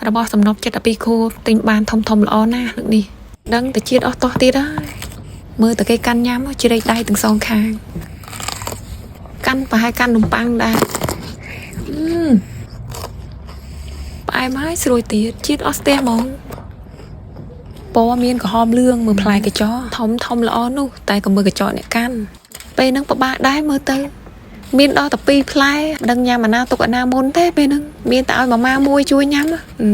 របស់សំណប់ចិត្ត12ខួបទិញបានធំធំល្អណាស់លើកនេះដឹងតែជាតិអស់តោះទៀតហើយមើលតែគេកាន់ញ៉ាំជ្រែកដៃទាំងសងខាងកាន់ប្រហែលកាន់នំប៉័ងដែរអឺផ្អែមហើយស្រួយទៀតជាតិអស់ស្ទះហ្មងពណ៌មានក្រហមលឿងមើលផ្លែកញ្ចក់ធំធំល្អនោះតែក៏មើលកញ្ចក់អ្នកកាន់ពេលហ្នឹងពិបាកដែរមើលទៅ មានដល់តែពីរផ្លែមិនដឹងញ៉ាំអាណាទុកអាណាមុនទេពេលហ្នឹងមានតែឲ្យម៉ាម៉ាមួយជួយញ៉ាំអឺ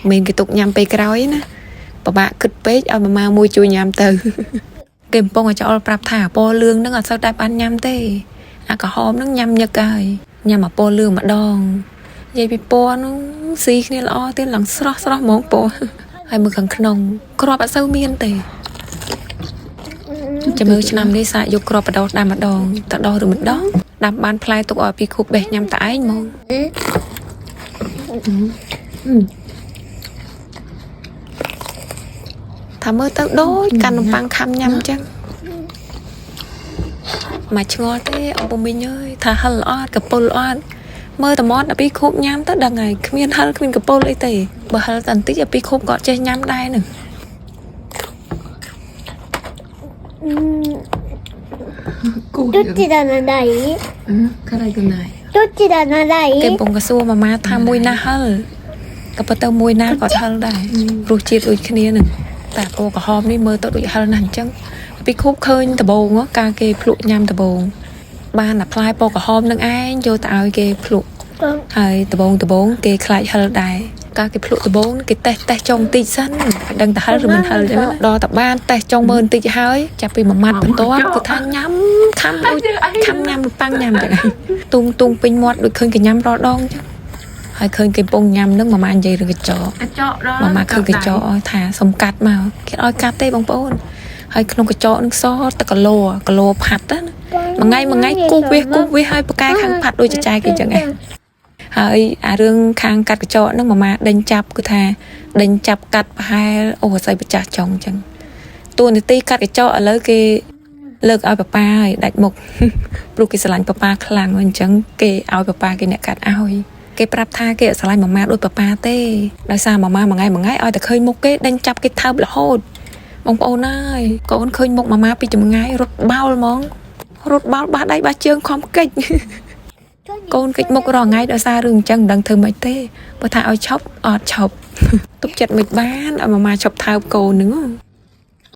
មានគេទុកញ៉ាំពេលក្រោយណាពិបាកគិតពេកឲ្យម៉ាម៉ាមួយជួយញ៉ាំទៅ គេកំពុងឲ្យចោលប្រាប់ថាអាពណ៌លឿងហ្នឹងអត់សូវតែបានញ៉ាំទេអាក្រហមហ្នឹងញ៉ាំញឹកហើយញ៉ាំអាពណ៌លឿងម្ដងនិយាយពីពណ៌ហ្នឹងស៊ីគ្នាល្អទៀតឡើងស្រស់ស្រស់ហ្មងពណ៌ហើយមើលខាងក្នុងគ្រាប់អត់សូវមានទេ ចាំមើលឆ្នាំនេះសាកយកគ្រាប់បដោះដាំម្ដងតដោះឬមិនដោះដាំបានផ្លែទុកឲ្យពីខូបបេះញ៉ាំតែឯងហ្មងថាមើលទៅដូចកាន់នំប៉័ងខាំញ៉ាំអញ្ចឹងមកឆ្ងល់ទេអពុំមីងអើយថាហិលអត់កពុលអត់មើលតែមាត់ដល់ពីខូបញ៉ាំទៅដឹងហើយគ្មានហិលគ្មានកពុលអីទេបើហិលតែបន្តិចដល់ពីខូបក៏អត់ចេះញ៉ាំដែរនឹង どっちが長い？うん辛くない。どっちが長い？ គេកំពុងកសួរម៉ាម៉ាថាមួយណាហិលក៏ប៉ុន្តែមួយណាក៏ហិលដែររសជាតិដូចគ្នានឹងតែពណ៌ក្រហមនេះមើលទៅដូចហិលណាស់អញ្ចឹងពីខូបឃើញដបងហ៎កាលគេភ្លក់ញ៉ាំដបងបានតែផ្លែពណ៌ក្រហមនឹងឯងយកទៅឲ្យគេភ្លក់ហើយដបងដបងគេខ្លាចហិលដែរកាលគេភ្លក់ដបងគេតេស្តតេស្តចុងបន្តិចសិនឲ្យដឹងតែហិលឬមិនហិលអញ្ចឹងណាដល់តែបានតេស្តចុងមើលបន្តិចហើយចាប់ពីមួយម៉ាត់បន្ទាប់គឺថាញ៉ាំខាំដូចខាំញ៉ាំប៉ាំងញ៉ាំអញ្ចឹង ទុងទុងពេញមាត់ដូចឃើញគេញ៉ាំរាល់ដងអញ្ចឹងហើយឃើញគេពងញ៉ាំនឹងម៉ាម៉ានិយាយរឿងកញ្ចក់ កញ្ចក់ដល់ ម៉ាម៉ាឃើញកញ្ចក់ឲ្យថាសុំកាត់មកគេអត់ឲ្យកាត់ទេបងប្អូនហើយក្នុងកញ្ចក់នឹងសតគីឡូគីឡូផាត់ណាមួយថ្ងៃមួយថ្ងៃគូសវាសគូសវាសឲ្យប៉កែខាងផាត់ដូចចចែកគេអញ្ចឹងឯងហើយអារឿងខាងកាត់កញ្ចក់ហ្នឹងម៉ាម៉ាដេញចាប់គឺថាដេញចាប់កាត់ប្រហែលអូអាស័យបច្ចាស់ចុងអញ្ចឹងតួនាទីកាត់កញ្ចក់ឥឡូវគេលើកឲ្យប៉ាប៉ាឲ្យដាច់មុខ ព្រោះគេស្រឡាញ់ប៉ាប៉ាខ្លាំងអញ្ចឹងគេឲ្យប៉ាប៉ាគេអ្នកកាត់ឲ្យគេប្រាប់ថាគេអត់ស្រឡាញ់ម៉ាម៉ាដូចប៉ាប៉ាទេដោយសារម៉ាម៉ាមួយថ្ងៃមួយថ្ងៃឲ្យតែឃើញមុខគេដេញចាប់គេថើបរហូតបងប្អូនអើយកូនឃើញមុខម៉ាម៉ាពីចម្ងាយរត់បោលហ្មងរត់បោលបាសដៃបាសជើងខំកិច្ច កូនកិច្ចមុខរាល់ថ្ងៃដោយសាររឿងអញ្ចឹងមិនដឹងធ្វើម៉េចទេបើថាឲ្យឈប់អត់ឈប់ ទុកចិត្តមិនបានឲ្យម៉ាម៉ាឈប់ថើបកូនហ្នឹងហ៎។